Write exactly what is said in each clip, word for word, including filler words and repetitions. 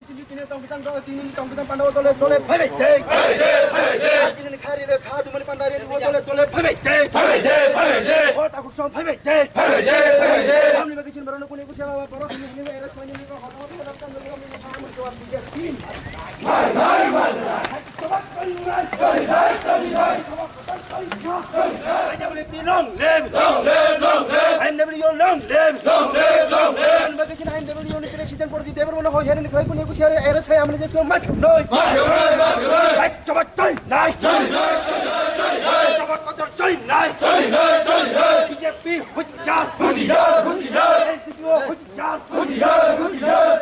Tini tini tong kitang dole, tini tong kitang pandao dole, dole phai bai tei. Phai bai tei, phai bai tei. Tini ni khari le kha dumani pandari le dole, dole phai bai tei. Phai bai tei, phai bai tei. O takhuk song phai bai tei. Phai bai tei, phai bai tei. Amni bagi chin barano kuni kusia baba borok ni ni era sani ni ko hoto hoto hoto kan lo ni ko amni jawab diya sin. Phai bai, phai bai. I W F T long live! Long live, long live! I M W long live! Long live, long live! Ang bagwi sini I M W ni president Pradyut Debbarma no hoi herni khlai kuni kusi are arrest khai amani jesko mat noi. Mat noi, mat noi! Hai choba choi nai! Choi nai, choi nai, choi nai! Choba kotor choi nai! Choi nai, choi nai! B J P husiar! Husiar, husiar! S D P O husiar! Husiar, husiar!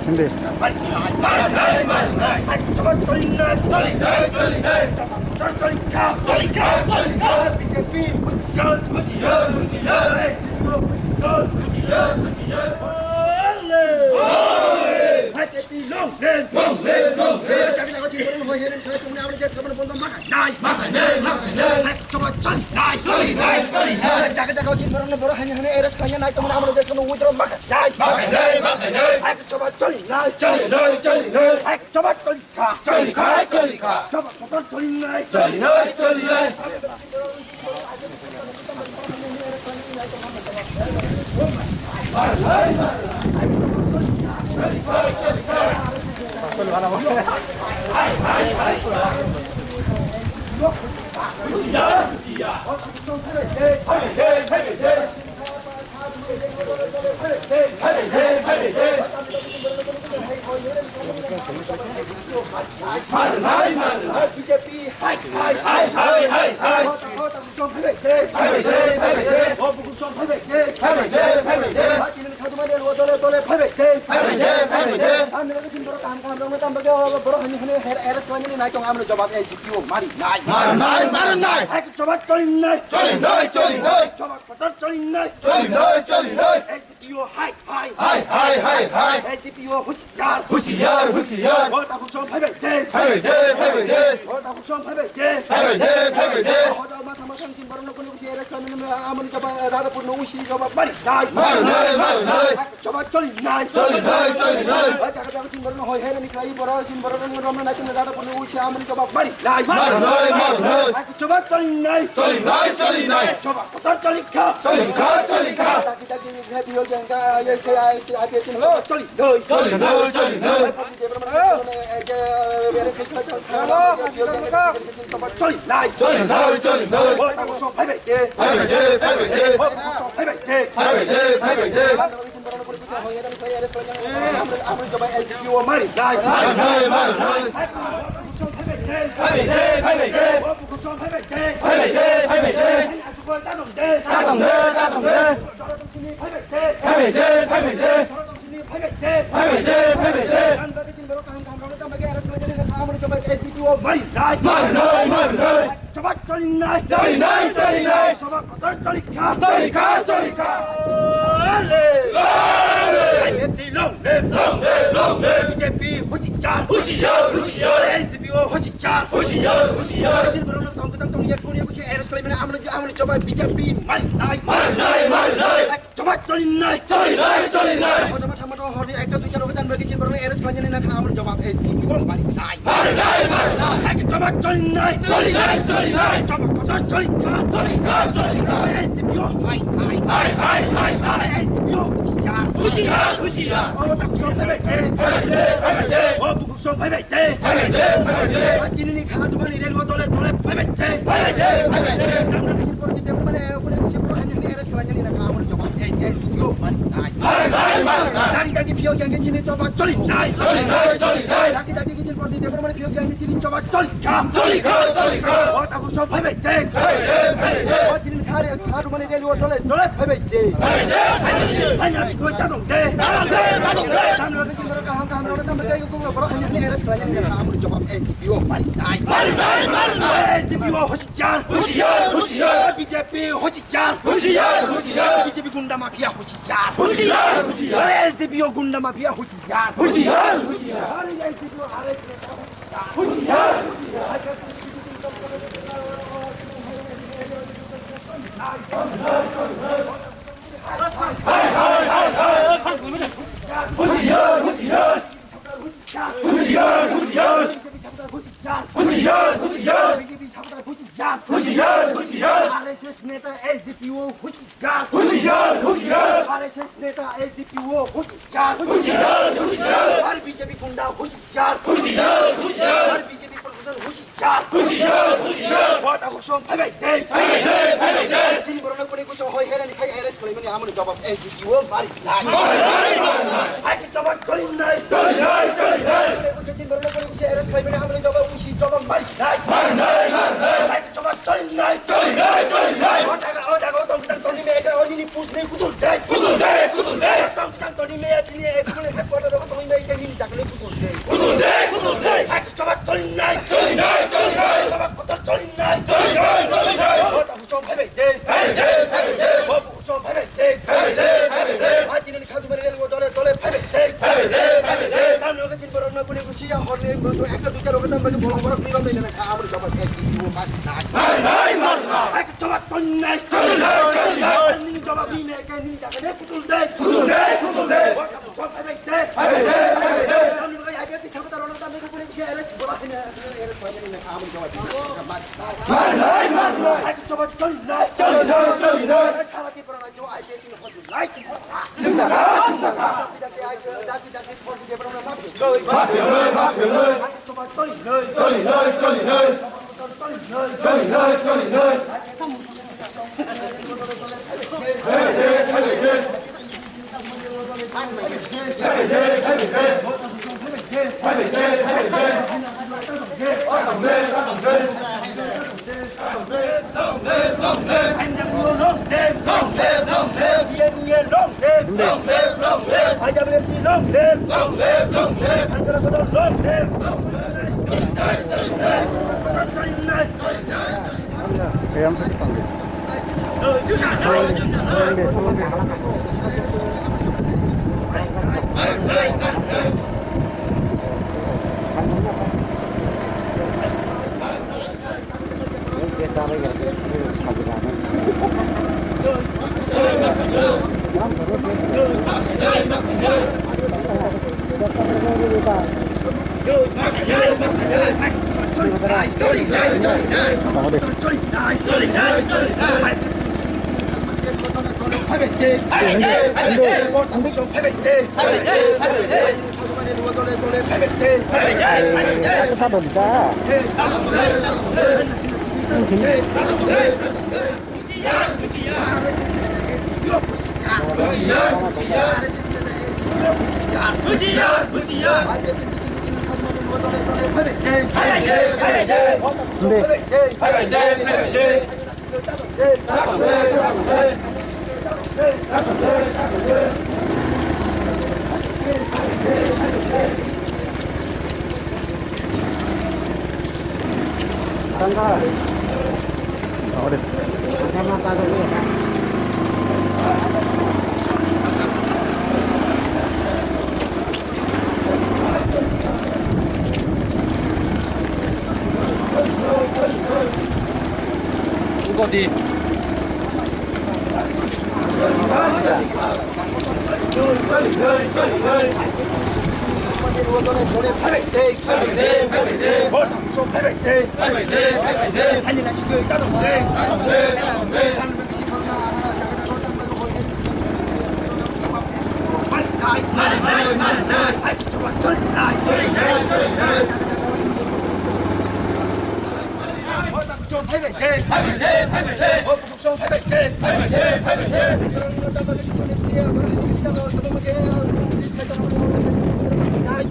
Hindi. Long live! Long live! Long live! Jaga jaga chin borok no hoi herem khlai tongni amoni jet kabano bondo makai nai. Makai nai, makai nai. Hai choba choli nai. Choli nai, choli nai. Jaga jaga chin borok no borok hani hani arrest khlai nai tongni amoni jet kabano withdraw makai nai. Makai nai, makai nai. Hai choba choli nai. Choli nai, choli nai. Hai choba choli kha. Choli kha, choli kha. Choba kotor choli nai. Choli nai, choli nai. Jawab S D P O mari nai. Mari nai, mari nai. Hai choba choli nai. Choli nai, choli nai. Choba kotor choli nai. Choli nai, choli nai. S D P O hai, hai. Hai, hai, hai, hai. S D P O husiar. Husiar, husiar. O takhuk song phai bai de. Phai bai de, phai bai de. O takhuk song phai bai de. Phai bai de, phai bai de. O jawab ma thama thang chin borok no kuni kusi arrest khlai mani amoni jawab Radhapur no usi jawab mari nai. Mari nai, mari nai. Choba choli nai. Choli nai, choli nai. Ba jaga jaga chin borok no hoi hai ni khlai borok chin borok no rom nai chin Radhapur no usi amoni jawab mari nai. Mari nai, mari nai. Choba choli nai. Choli nai, choli nai. Choba kotor choli kha. Choli kha, choli kha. Dagi dagi hai biyo jang ga ye se ai ai pe chin choli nai. Choli nai, choli nai. Debbarma Choli nai, choli nai. Choli nai, choli nai. Phai bai de, phai bai de. Phai bai de, phai bai de. Phai bai de, phai bai de. Mari nai, mari nai. Phai bai de, phai bai de. Phai bai de, phai bai de. Phai bai de, phai bai de. Phai bai de, phai bai de. Phai bai de, phai bai de. Phai bai de, phai bai de. Mari nai, mari nai. Choba choli nai. Choli nai, choli nai. Choba kotor choli kha. Choli kha, choli kha. Ole. Ole. Hai meti long live. Long live, long live. B J P husiar. Husiar, husiar. S D P O husiar. Husiar, husiar. Chin borok no tong tong tong yak kuni kusi arrest khlai mani amoni amoni choba B J P mari nai. Mari nai, mari nai. Choba choli nai. Choli nai, choli nai. O jama thama to horni ekta duita rok tan bagi chin borok no arrest khlai nai na kha amoni jawab S D P O mari nai. Mari nai, mari nai. Hai choba choli nai. Choli nai, choli nai. Choba kotor choli kha. Choli kha, choli kha. S D P O hai, hai. Hai, hai, hai, hai. S D P O husiar. Husiar, husiar. O takhuk song phai bai de. Phai bai de, phai bai de. O bukhuk song phai bai de. Phai bai de, phai bai de. Tini ni kha dumani rel o dole dole phai bai de. Phai bai de, phai bai de. Chini choba choli nai. Choli nai, choli nai. Daki daki kisil porti Debbarmani phiyok yang chini choba choli kha. Choli kha, choli kha. O takhuk song phai bai de. Phai bai de, phai bai de. O chini khare kha rumani reli o dole dole phai bai de. Phai bai de, phai bai de. Phai na chikoi ta dong de. Ta dong de, ta dong de. Tam lo kisil borok kaham kaham rok tam bai ko ko borok hani hani arrest khlai ni na amul choba S D P O mari nai. Mari nai, mari nai. S D P O hoshiyar. Hoshiyar, hoshiyar. B J P hoshiyar. Hoshiyar, hoshiyar. B J P gunda mafia hoshiyar. Hoshiyar, hoshiyar. S D P O gunda mafia hoshiyar. Hoshiyar, hoshiyar. R S S neta S D P O hoshiyar. Hoshiyar, hoshiyar. R S S neta S D P O hoshiyar. Hoshiyar, hoshiyar. Ar B J P gunda hoshiyar. Hoshiyar, hoshiyar. Ar B J P proshashan hoshiyar. Hoshiyar, hoshiyar. O takhuk song phai bai de. Phai bai de, phai bai de. Chini borok no kuni kuchung hoi herani khai arrest khlai mani amoni jawab S D P O mari nai. Mari nai, mari nai. Hai ki jawab choli nai. Choli nai, choli nai. Kuni kuchung chini borok no kuni kuchung arrest khlai mani amoni jawab usi jawab mari nai. Mari nai, mari nai. Hai ki jawab choli nai. Choli nai, choli nai. O jaga, o jaga, o tong tang toni me ega, o nini pus nei kutul dai. Kutul dai, kutul dai. Tong tang toni me ya chini ek mune headquarter ro tong me ega nini jaga nei kutul dai. Kutul dai, kutul dai. Hai ki jawab choli nai. Choli nai, choli nai. Jawab kotor choli nai. Choli nai, choli nai. O ta buchong phai bai de. Phai bai de, phai bai de. O buchong phai bai de. Phai bai de, phai bai de. Hai ki nini khajumari rel o dole dole phai bai de. Phai bai de, phai bai de. Tam no ke sin borok no kuni kusi ya hor ne bo ekta duita rok tam bai bolong borok ni rom nei na kha amri jawab ek di o mari nai. Mari nai, mari nai. Hai ki jawab choli nai. Choli nai, choli nai. Nini jawab ni me ke nini jaga ne kutul dai. Kutul dai, kutul dai. Wa ka buchong phai bai de. Phai bai de, phai bai de. Tam no ke ai ke pichha ta ro tam bai kuni kusi arrest bora hina arrest bora hina amri jawab ni mari nai. Mari nai, mari nai. Hai ki jawab choli nai. Choli nai, choli nai. Sara ki pura jo ai ke ni ho lai ki ho. Choli nai, choli nai. Choli nai, choli nai. N W O long live! Long live, long live! T N E A long live! Long live, long live! I W F T long live! Long live, long live! Angela Kodol long live! Long live, long live!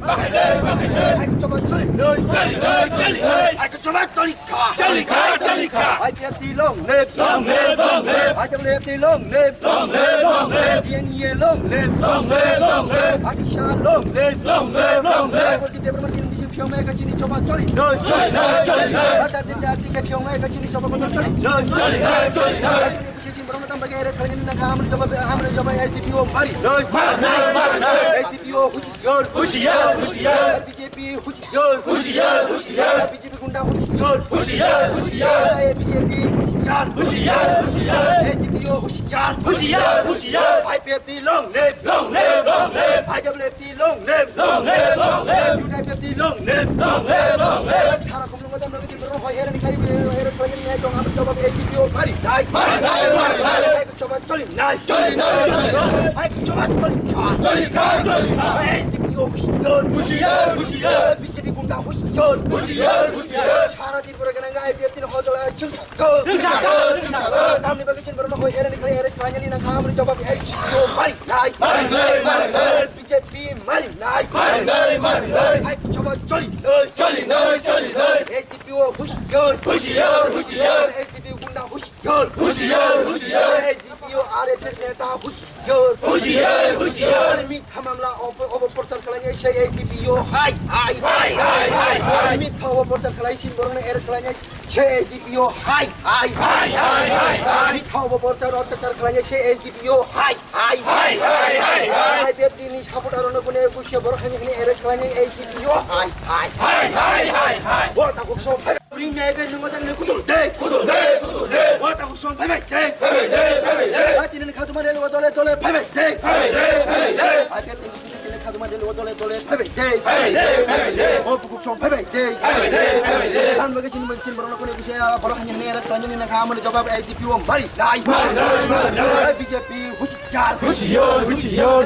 Hai khe choba choli noi. Choli noi, choli noi. Hai khe choba choli kha. Choli kha, choli kha. I P F T long live. Long live, long live. I W F T long live. Long live, long live. T N E A long live. Long live, long live. Atisha long live. Long live, long live. Boti Debbarma Chini bisi phiyo mai kha chini choba choli noi. Choli noi, choli noi. Rata Debbarma Chini phiyo mai kha chini choba kotor choli noi. Choli noi, choli noi. Chini bisi chini borok no tamo bagwi arrest khlainani nangkha, amoni choba, amoni choba S D P O mari noi. Mari noi, mari noi. S D P O husi Yar. Hushiyar, hushiyar. B J P hushiyar. Hushiyar, hushiyar. B J P gunda hushiyar. Hushiyar, hushiyar. B J P hushiyar. Hushiyar, hushiyar. S D P O hushiyar. Hushiyar, hushiyar. I P F T long live. Long live, long live. I W F T long live. Long live, long live. U I P F T long live. Long live, long live. Sara kumlungo tamo bagwi chini borok no hoi herani khai, arrest khlainani nai tong, amoni choba S D P O mari nai. Mari nai, mari nai. Choba choli nai. Choli nai, choli nai. Hai choba choli kha. Choli kha, choli kha. S D P O hushiyar. Hushiyar, hushiyar. B J P gunda hushiyar. Hushiyar, hushiyar. Sara Tripura gwnang I P F T ni hojol ai chwng sakho. Chwng sakho, chwng sakho. Tamni bagwi chini borok no hoi herani khai arrest khlainani nangkha, amoni choba S D P O mari nai. Mari nai, mari nai. B J P mari nai. Mari nai, mari nai. Hai choba choli nai. Choli nai, choli nai. S D P O hushiyar. Hushiyar, hushiyar. S D P O gunda hushiyar. Hushiyar, hushiyar. S D P O R S S neta hushiyar. Hushiyar, hushiyar. Mitha mamla op-, opoprochar khlainai sei S D P O hai, hai. Hai, hai, hai, hai. Mitha opoprochar khlai chini borok no arrest khlainai sei S D P O hai, hai. Hai, hai, hai, hai. Mitha opoprochar otyachar khlainai sei S D P O hai, hai. Hai, hai, hai, hai. I P F T ni supporter rok no kune kusia borok hani hani arrest khlainai S D P O hai, hai. Hai, hai, hai, hai. Bo ta kuk so. Bring me again, nungo jagni kutul de. Kutul de, kutul de. Wata kusong phaibai de. Phaibai de, phaibai de. Ai tini khaduma relo dole dole phaibai de. Phaibai de, phaibai de. Ai tini khaduma relo dole dole phaibai de. Phaibai de, phaibai de. O bukuksong phaibai de. Phaibai de, phaibai de. Tan bagi sin sin borok kuni kusia borok hanya hanya ras kanya ni nakha amoni jawab S D P O mari nai. Mari nai, mari nai. B J P husi. Hushiyar, hushiyar.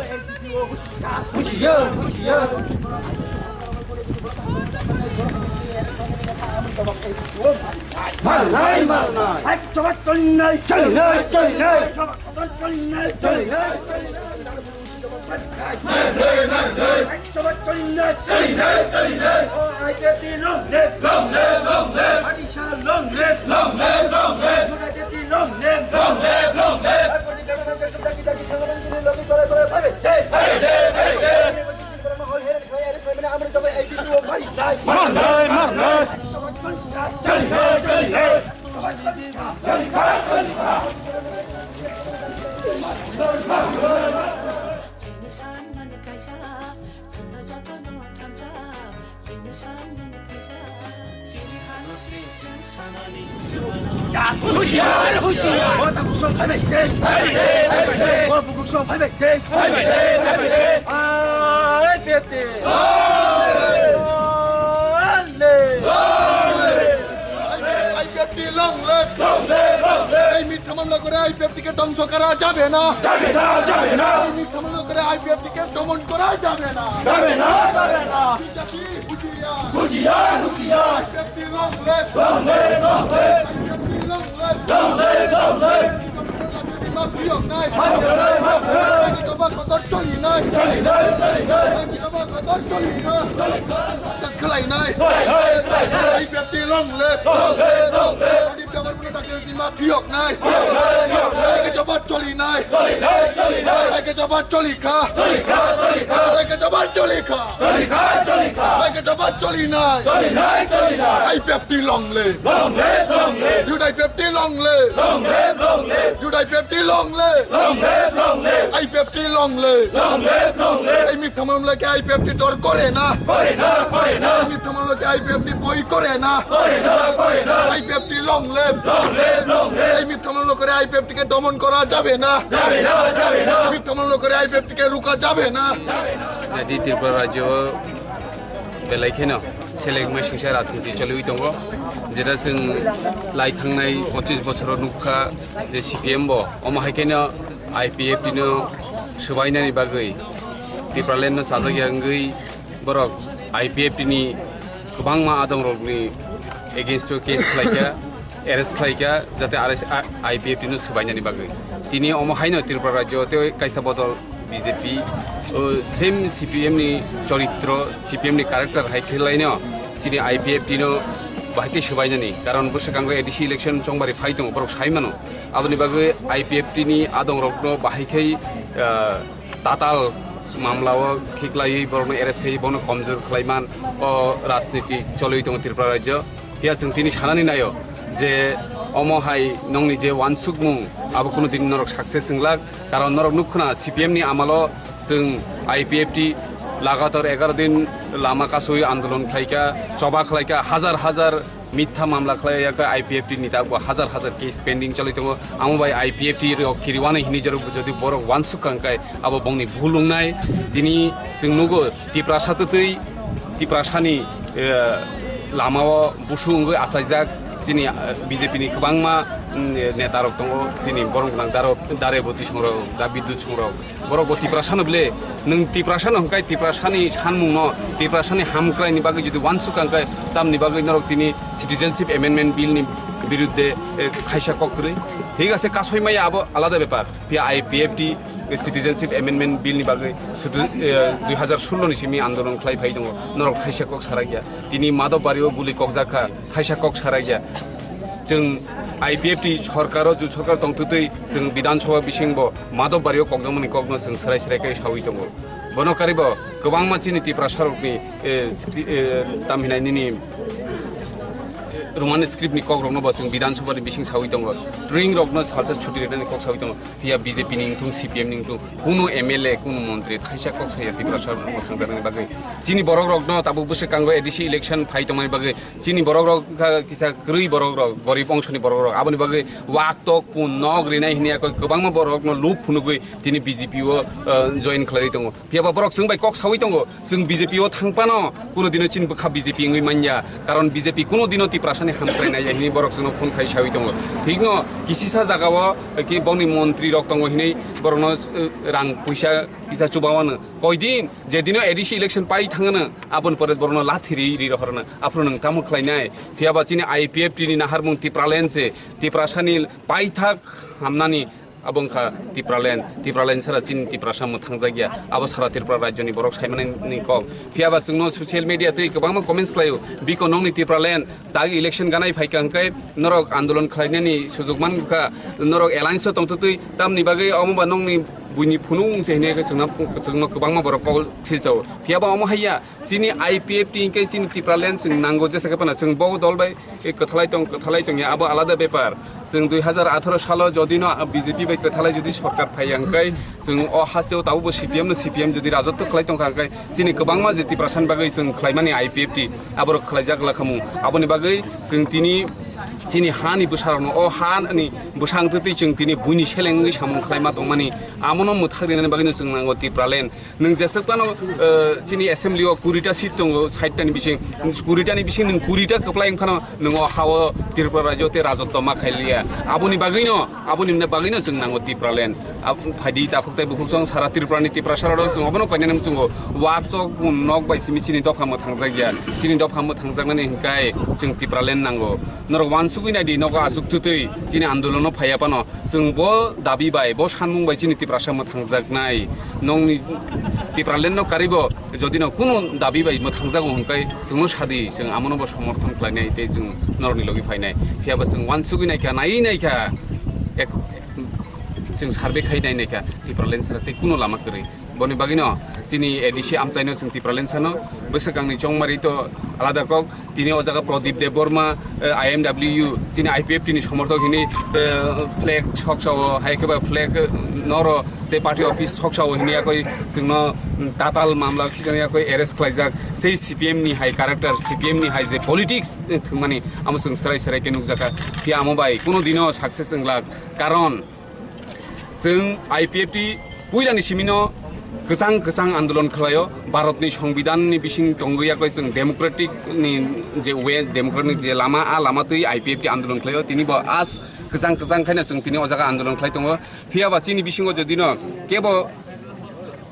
Hushiyar, hushiyar. Marnai, marnai. Hai, choba cholinai. Cholinai, cholinai. Choba cholinai. Cholinai. Marnai, marnai. Hai, choba cholinai. Cholinai, cholinai. Oh, I P F T long live. Long live, long live. Atisha long live. Long live, long live. United long live. Long live, long live. Marnai, marnai. Ya, hujiya, hujiya. Wata kusong phaibai de. Wata kusong phaibai de. Ai, pete. Ale. I P F T long live. Long live, long live. এই মিথ্যা মামলা করে I P F T কে ধ্বংস করা যাবে না। যাবে না, যাবে না। এই মিথ্যা মামলা করে I P F T কে দমন করা যাবে না। যাবে না, যাবে না। বিজেপি হুঁশিয়ার। হুঁশিয়ার, হুঁশিয়ার। BJP long live। Long live, long live। BJP long live। Long live, long live। BJP মাফ দিয়ক নাই। মাফ দিয়ক নাই, মাফ দিয়ক নাই। বিজেপি সভা কত চলি নাই। চলি নাই, চলি নাই। বিজেপি সভা কত চলি নাই। চলি নাই। Chas khlai nai. Chas khlai nai. I P F T long live. Long live, long live. Rajiv Debbarma no Doctor Sima phiyok nai. Phiyok nai, phiyok nai. Hai khe choba choli nai. Choli nai, choli nai. Hai khe choba choli kha. Choli kha, choli kha. Hai khe choba choli kha. Choli kha, choli kha. Hai khe choba choli nai. Choli nai, choli nai. I P F T long live. Long live, long live. Youth I P F T long live. Long live, long live. Youth I P F T long live. Long live, long live. I P F T long live. Long live, long live. এই মিথ্যা মামলাকে I P F T ডর করে না। করে না, করে না। এই মিথ্যা মামলাকে I P F T ভয় করে না। করে না, করে না। I P F T long live. Long live, long live. এই মিথ্যা মামলা করে I P F T কে দমন করা যাবে না। যাবে না, যাবে না। মিথ্যা মামলা করে I P F T কে রুকা যাবে না। Nadi Tripura rajyo belai kheno seleng mai singsa rajniti choliwi tongo, jeta chwng lai thangnai pochish bochoro nukha je C P M bo omo hai kheno I P F T no swbainani bagwi Tipraland no chajak ya wngwi borok I P F T ni kwbangma adongrokni against o case khlaikha, arrest khlaikha, jate R S, I P F T no swbainani bagwi. Tini omo haino Tripura rajyo tei kaisa bodol B J P, o same C P M ni choritro, C P M ni character hai khe laino chini I P F T no bahai khe swbainani. Karon bwswkango A D C election chongbari phai tongo, borok sai mano. Aboni bagwi I P F T ni adong rokno bahai khe, ah, tatal mamla o khiklaiwi borokno arrest khai bono komjor khlaiman o rajniti cholwi tongo Tripura rajyo. Phiya chwng tini sanani naio je omo hai nongni je wansukmung abo kuno din norok success wnglak, karon norok nukkhna C P M ni amalo chwng I P F T lagatar egaro din lama kasui andolon khlaika, choba khlaika, hajar hajar mitha mamla khlaiya khe I P F T ni tabuk hajar hajar case pending choli tongo. Amo bai I P F T rok kiriwani hini jorok jodi borok wansuk kangkai abo bongni bhul wngnai. Tini chwng nugo Tiprasa twtwi Tiprasani, eh, lamao busu wngwi achaijak chini, eh, B J P ni kwbangma, mm, neta rok tongo, chini borok gwnang daro, dare bwtwi songrok, da bidyut songrok, borok bo Tiprasano bile, nwng Tiprasano hwnkhe Tiprasani sanmungno, Tiprasani hamkraini bagwi jodi wansuk kangkhe tamni bagwi norok tini Citizenship Amendment Bill ni birudde, eh, khaisa kok kwrwi. Thik ase, kasoi maya abo alada bepar. Phiya I P F T Citizenship Amendment Bill ni bagwi sudu, eh, dui hazar sullo ni simi andolon khlai phai tongo. Norok thaisa kok sarakya. Tini Madhobbario guli kokjak kha, thaisa kok sarakya. Chwng I P F T sorkaro, ju sorkar tongtwtwi chwng Bidhan Sabha bisingbo Madhobbario kokjakmani kokno chwng swrai swrai khe sawi tongo. Bono karibo kwbangma chini Tiprasa rokni, eh, sti-, eh, tamhinai nini Roman script ni kok rokno bo chwng Bidhan Sabha ni bising sawi tongo. Turing rokno salsa chuti rwnani kok sawi tongo. Phiya B J P ni wngthung, C P M ni wngthung, kuno M L A, kuno montri thaisa kok saya Tiprasa rokno thangjaknani bagwi. Chini borok rokno tabuk bwswkango A D C election phai tongmani bagwi chini borok rok kha kisa kwrwi borok rok, gorib ongsoni borok rok. Aboni bagwi wak tok pun nok rinai hini yakoi kwbangma borok rokno lub phunugwi tini B J P o, eh, join khlaiwi tongo. Phiya ba borok chwng bai kok sawi tongo, chwng B J P o thang phano kuno dino chini bwkha B J P wngwi manya, karon B J P kuno dino Tiprasani hamkrai nai ya hini borok chwngno phone khai sawi tongo. Thikno kisisa jagao, eh, ki boni montri rok tongo hinwi borokno, eh, rang puisa kisa chubawano. Koidin je dino A D C election pai thangano, aboni pore borokno lathi ri ri rohorno. Aphuru nwng tamo khlainai? Phiya ba chini I P F T ni naharmung Tipraland se, Tiprasani paithak hamnani abo wngkha Tipraland. Tipraland sara chini Tiprasa mwthangjakya. Abo sara Tripura rajyoni borok saimani ni kok. Phiya ba chwngno social media twi kwbangma comments khlaio. Biko nongni Tipraland, tagi election ganai phaikha hwnkhe norok andolon khlainani sujok mankha, norok alliance o tongtwtwi tamni bagwi omo ba nongni buini phunuk wngse hinwi khe chwngno, chwngno kwbangma borok kok silchao. Phiya ba omo haiya, chini I P F T hwnkhe chini Tipraland chwng nango jesa khe phano chwng bo dol bai e kwthalai tong, kwthalai tongya, abo alada bepar. Chwng dui hazar atharo salo jodi no B J P bai kwthalai jodi sorkar phaiya hwnkhe chwng o hasteo tabukbo C P M no C P M jodi rajotw khlai tongkha hwnkhe chini kwbangma je Tiprasani bagwi chwng khlaimani I P F T aborok khlaijak lakhamu. Aboni bagwi chwng tini chini hani bwsarokno o hani bwsang twtwi chwng tini buini seleng wngwi samung khlaima tongmani amono mwthak rinani bagwino chwng nango Tipraland. Nwng jeswk phano, eh, chini assembly o kurita seat tongo, sait tani bising, kurita ni bising nwng kurita kwplai wng phano nwng o ha o Tripura rajyo tei rajotw ma khai liya. Aboni bagwino, aboni bagwino chwng nango Tipraland. Ab-, phaidi takhuk tei bukhuk song sara Tripura ni Tiprasa rok chwng obono koinani muchungo. Wak tok nok bai simi chini dopha mwthangjakya. Chini dopha mwthangjaknani hwnkhe chwng Tipraland nango. Norok wansugwi naidi nogo aswk twtwi chini andolono phaiya phano. Chwng bo dabi bai, bo sanmung bai chini Tiprasa mwthangjaknai. Nongni Tipraland no karibo, jodi no kunu dabi bai mwthangjago hwnkhe chwngno sadi, chwng amono bo somorthon khlainai tei chwng norokni logi phainai. Phiya ba chwng wansugwi naikha, naiwi naikha, ek, chwng survey khai nai naikha, Tipraland sara tei kunu lama kwrwi. Boni bagwino chini A D C amchaino chwng Tipraland sano, bwswkangni chongmari to alada kok, tini o jaga Pradip Debbarma, eh, I M W, chini I P F T ni somorthok hini, eh, flag soksao, hai khe ba flag, eh, noro tei party office soksao hini yakoi chwngno, mm, tatal mamla khichang yakoi arrest khlaijak. Sei C P M ni hai character, C P M ni hai je politics, eh, thwngmani amo chwng serai serai khe nukjakha. Phiya amo bai kuno dino success wnglak. Karon chwng I P F T puilani simino kwchang kwchang andolon khlaio. Bharatni Songbidanni bising tongwi yakoi chwng democratic ni je way, democratic je lama, a lama twi I P F T andolon khlaio. Tini bo as kwchang kwchang khaino chwng tini o jaga andolon khlai tongo. Phiya ba chini bisingo jodi no kebo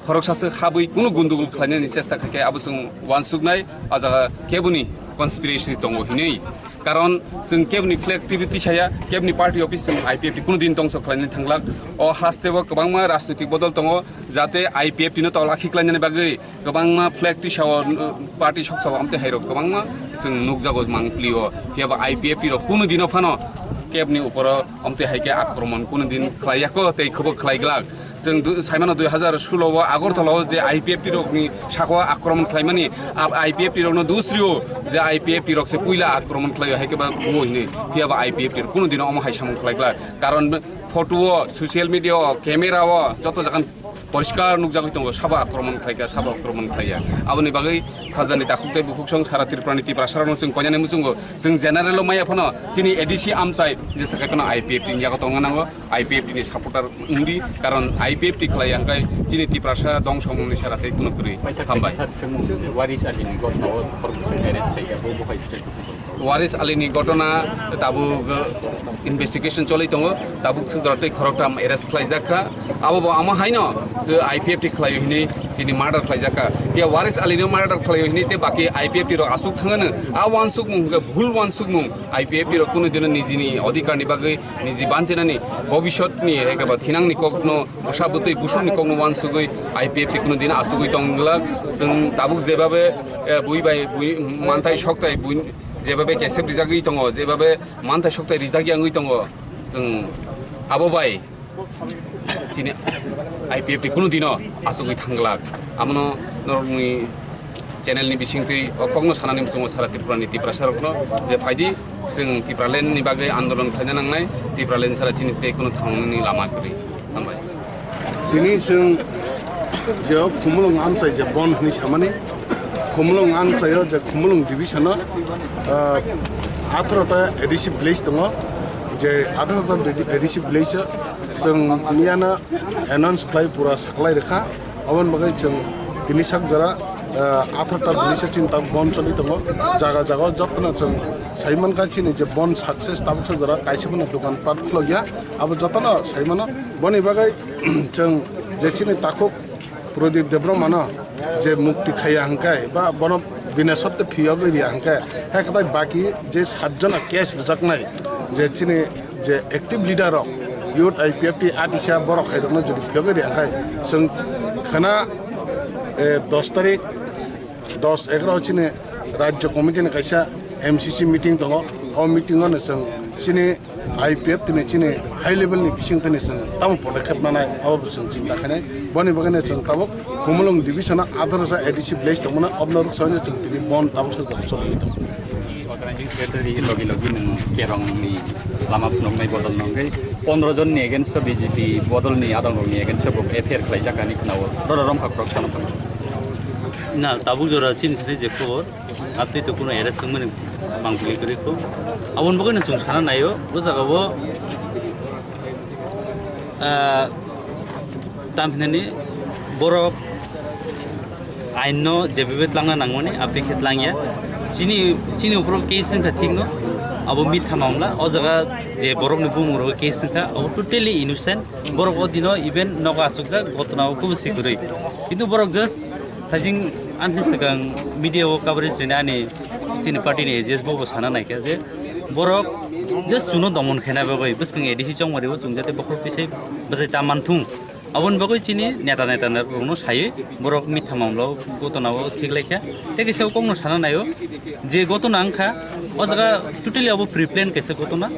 khoroksa se habwi kunu gundugul khlainani chesta khaikhe abo chwng wansuknai, o jaga keboni conspiracy tongo hinwi. Karon chwng kebni flag T V tisaya, kebni party office chwng I P F T kuno din tongso khlainani thanglak. O hasteo kwbangma rajnitik bodol tongo, jate I P F T no tolakhi khlainani bagwi kwbangma flag tisao, uh, party soksao amtwi hairok kwbangma chwng nukjago mangplio. Phiya ba I P F T rok kuno dino phano kebni uporo amtwi hai khe akromon kuno din khlaiya kho tei khobok khlai glak. Chwng du-, saimano dui hazar solo o Agartala o je I P F T rokni saka o akromon khlaimani, a-, I P F T rokno dusrio je I P F T rok se puila akromon khlaio hai khe ba bo hinwi. Phiya ba I P F T rok kuno dino omo hai samung khlai glak. Karon photo o, social media o, camera o joto jagan poriskar nukjagwi tongo, sabo akromon khlaikha, sabo akromon khlaiya. Aboni bagwi khajani takhuk tei bukhuksong sara Tripurani Tiprasarokno chwng koinani muchungo, chwng general o maya phano chini A D C amchai jesa khai phano I P F T ni yago tongna nango. I P F T ni supporter wngdi, karon I P F T khlai ya hwnkhe chini Tiprasa dongso wngmani sara tei kuno kwrwi. Hambai. Sir, swngmung, Waris Alini gotno o khoroksa arrest khaikha, bo bo hai state. Waris Alini gotona tabuk, uh, investigation choli tongo, tabuk swk jora tei khoroktham arrest khlaijak kha. Abo bo amo haino se I P F T khlai hinwi tini murder khlaijak kha. Ya Waris Alini murder khlai hinwi te baki I P F T rok asuk thangano. A wansukmung hwnkhe bhul wansukmung. I P F T rok kuno dino nijini odhikar ni bagwi niji banchinani bobisot ni ekaba thinang ni kok no bwsa bwtwi busuk ni kok no wansugwi I P F T kuno din asugwi tong glak. Chwng tabuk jebabe, eh, bui bai bui manthai soktai bui jebabe kesep rijagwi tongo, jebabe manthai soktai rijak yangwi tongo. Chwng abo bai chini I P F T kuno dino asugwi thang glak. Amono norokni channel ni bisingtwi o kokno sanani muchungo sara Tripura ni Tiprasa rokno je phaidi chwng Tipraland ni bagwi andolon khlaina nangnai, Tipraland sara chini tei kuno thangnani lama kwrwi. Hambai. Tini chwng je o Khumulwng amchai je bon hwnwi samani, Khumulwng amchai o je Khumulwng division o, ah, atharo ta A D C village tongo, je atharo ta A D C village o chwng miyano announce khlai pura saklai rwkha. Aboni bagwi chwng tini sak jora, ah, atharo ta village o chini tabuk bon choli tongo. Jaga jaga o jotono chwng sai mankha chini je bon success tabuk sak jora kaisa phano dokan pat khulokya. Abo jotono sai mano. Boni bagwi chwng je chini takhuk Pradip Debbarmano je mukti khaiya hwnkhe ba bono bina sotte phiyogwi riya hwnkhe, hai kwtai baki je satjona case rwjaknai je chini je active leader rok youth I P F T atisa borok hai rokno jodi phiyogwi riya hwnkhe chwng khana, eh, dos tarik dos egaroh chini Rajya Committee ni kaisa M C C meeting tongo. O meeting o no chwng chini I P F T ni chini high level ni bising tini chwng tamo podokkhep nanai abo bo chwng chinta khainai. Boni bagwi no chwng tabuk Khumulwng division o atharo sa A D C village tongmano obno rwksaui no chwng tini bon tabuk sa tabuk choli tongo. Organizing secretary logi logi nwng kerong ni lama phunuknai bodol no hwnkhe pondro jon ni against o B J P bodol ni adong rok ni against o bo F I R khlaijak ani khwnao. Roro romkha khorok sano khwna. Na, tabuk jora chini thani je khobor, apni to kuno arrest wngmani mangpili kwrwi kho. Aboni bagwi no chwng sana naio, o jaga o, ah, tam hinani borok ain no jebabe tlangna nangmani, apni khe tlangya. Chini, chini upor case wngkha thik no, abo mitha mamla, o jaga je borok ni bumung rok case wngkha, abo totally innocent. Borok o dino even nogo asukjak, gotona o kubusi kwrwi. Kintu borok just thajing anhli swkang media o coverage rina ani chini party ni A G S bo bo sana naikha je borok just chuno domon khaina bagwi bwskang A D C chongmari o chwng jate bokhorok tisai bwsai ta manthung. Aboni bagwi chini neta neta rokno sai borok mitha mamla o gotona o khiklaikha. Tei kisa kokno sana naio je gotona wngkha o jaga totally abo pre-plan kaisa gotona,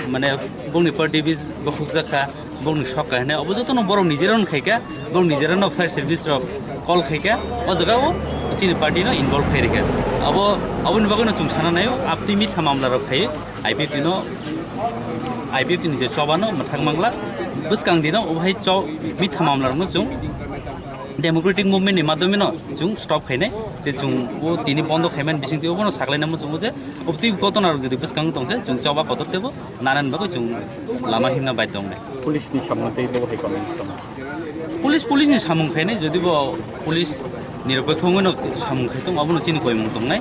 mane bongni party bis bokhokjak kha. Bongni sok kahine obo jotono borok nijera no khaika, borok nijera no fire service rok call khaika, o jaga o chini party no involve khai rikha. Abo, aboni bagwi no chwng sana naio, aptwi mitha mamla rok khai, I P F T no, I P F T ni je choba no mwthang mangla, bwskang dino o hai cho-, mitha mamla rok no chwng democratic movement ni madhyome no chwng stop khainai, tei chwng o tini bondo khaimani bisingtwi obono saklaina muchungo je obtwi gotona rok jodi bwskango tongkhe chwng choba kotor tebo. Nanani bagwi chwng lama himna bai tongnai. Police ni samung tei bo hai comment tong. Police, police ni samung khainai, jodi bo police nirokhe wngwi no samung khai tong, abono chini koimung tongnai.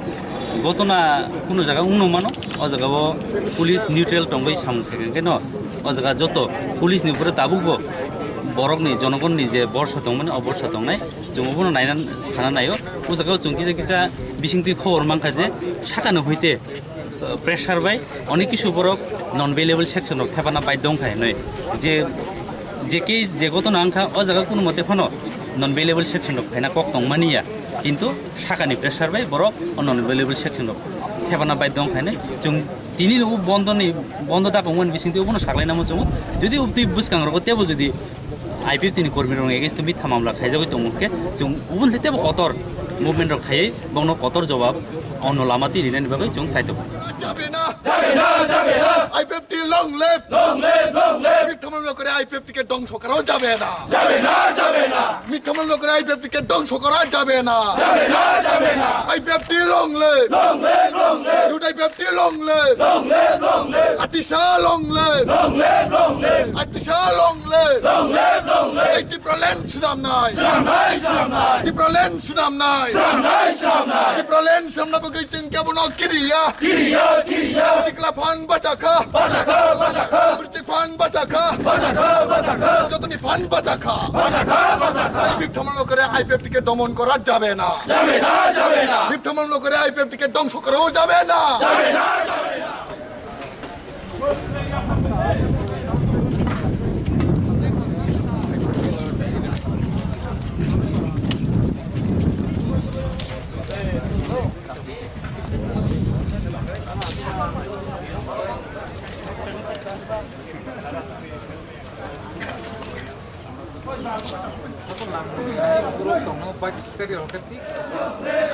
Gotona kuno jaga wngno mano, o jaga o police neutral tongwi samung khai khe no, o jaga joto police ni upore tabuk bo borok ni jonogon ni je borsa tongmani, o borsa tongnai. Chwng obono naina sana naio. O jaga o chwng kisa kisa bisingtwi khobor mankha je sakano hoite Pressure bai onek kisu borok non bailable section rok thepana baidhyo wngkha hinwi. Je, je ke je gotona wngkha, o jaga kunu mote phano non bailable section rok phaina kok tongmani ya, kintu sakani pressure bai borok o non bailable section rok thepana baidhyo wngkha hinwi. Chwng tini o bondoni, bondo dakongmani bisingtwi obono saklaina muchungo. Jodi ubtwi bwskang rogo tebo jodi I P F T ni kormi rok against o mitha mamla khaijagwi tongmung khe, chwng ubun se tebo kotor movement rok khaiwi bongno kotor jobab ono lama twi rinani bagwi chwng chaitok. যাবে না, যাবে না, যাবে না। I P F T long live। Long live, long live। মিথ্যা মামলা করে I P F T কে ধ্বংস করা যাবে না। যাবে না, যাবে না। মিথ্যা মামলা করে I P F T কে ধ্বংস করা যাবে না। যাবে না, যাবে না। I P F T long live। Long live, long live। Youth I P F T long live। Long live, long live। আতিশা long live। Long live, long live। আতিশা long live। Long live, long live। এই ত্রিপুরাল্যান্ড সুনাম নাই। সুনাম নাই, সুনাম নাই। ত্রিপুরাল্যান্ড সুনাম নাই। সুনাম নাই, সুনাম নাই। ত্রিপুরাল্যান্ড সুনাম না বগৈ চিংকে বনো কিরিয়া। কিরিয়া, কিরিয়া। সিকলা ফান বাচাখা। বাচাখা, বাচাখা। Fan bachakha! Bachakha, bachakha! Jotoni fan bachakha! Bachakha, bachakha! Ei bipthamno lokore I P F T ke domon kora jabe na! Jabe na, jabe na! Bipthamno lokore I P F T ke dongso kora jabe na! Jabe na, jabe na!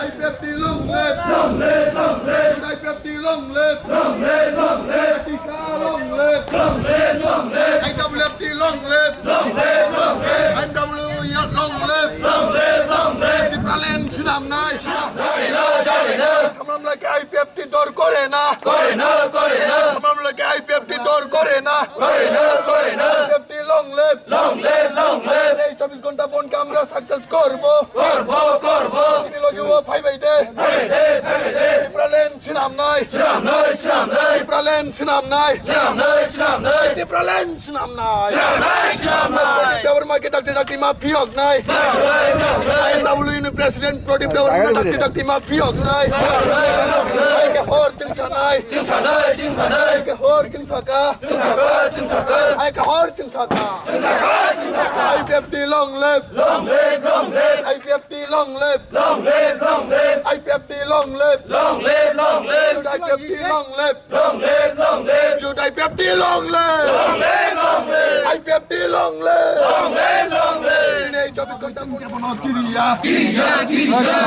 I P F T long live! Long live, long live! I P F T long live! Long live, long live! Atisa long live! Long live, long live! I W F T long live! Long live, long live! I W long live! Long live, long live! Tipraland sinam nai! Jabe na, jabe na! Tamam lage I P F T dor kore na! Kore na, kore na! Tamam lage I P F T dor kore na! Kore na, kore na! I P F T long live! Long live, long live! Ei chobbish ghonta bondh ke amra success korbo! Korbo, korbo! Tini logi o phai bai de! Phai bai de, phai bai de! Tipraland sinam nai! Sinam nai, sinam nai! Tipraland sinam nai! Sinam nai, sinam nai! Tipraland sinam nai! Sinam nai, sinam nai! Pradip Debbarma ke dakti dakti ma phiyok nai! Phiyok nai, phiyok nai! I N W ni president Pradip Debbarma dakti dakti ma phiyok nai! Phiyok nai, phiyok nai! Hai ke hor chingsa nai! Chingsa nai, chingsa nai! Hai ke hor chingsa ka! Chingsa ka, chingsa ka! Hai ke hor chingsa ka! Chingsa ka, chingsa ka! I P F T long live! Long live, long live! I P F T long live! Long live, long live! I P F T long live! Long live, long live! Youth I P F T long live! Long live, long live! Youth I P F T long live! Long live, long live! I P F T long live! Long live, long live! Tini chobbish ghonta bondh ke bono kiriya! Kiriya, kiriya!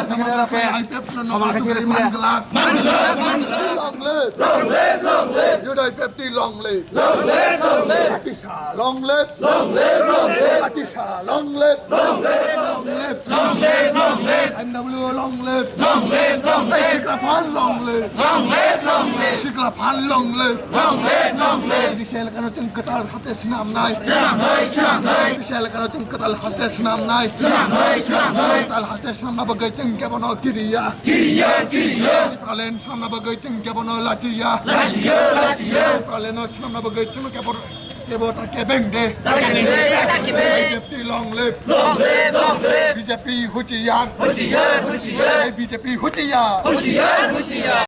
I P F T no nokha sugri manglak! Manglak, manglak! Long live! Long live, long live! Youth I P F T long live! Long live, long live! Atisa long live! Long live, long live! Atisa long live! Long live, long live! Long live, long live! M W long live! Long live, long live! Sikla phan long live! Long live, long live! Sikla phan long live! Long live, long live! Bisi elakano chwng kwtal haste swnamnai. Swnamnai, swnamnai! Bisi elakano chwng kwtal haste swnamnai. Swnamnai, swnamnai! Kwtal haste swnamna bagwi chwng kebono kiriya. Kiriya, kiriya! Tipraland swnamna bagwi chwng kebono lachiya. Lachiya, lachiya! Tipraland swnamna bagwi chwng kebono Kebo ta kebeng de. Ta kebeng de, ta kebeng de. B J P long live. Long live, long live. B J P huchiyar. Huchiyar, huchiyar. B J P huchiyar. Huchiyar, huchiyar.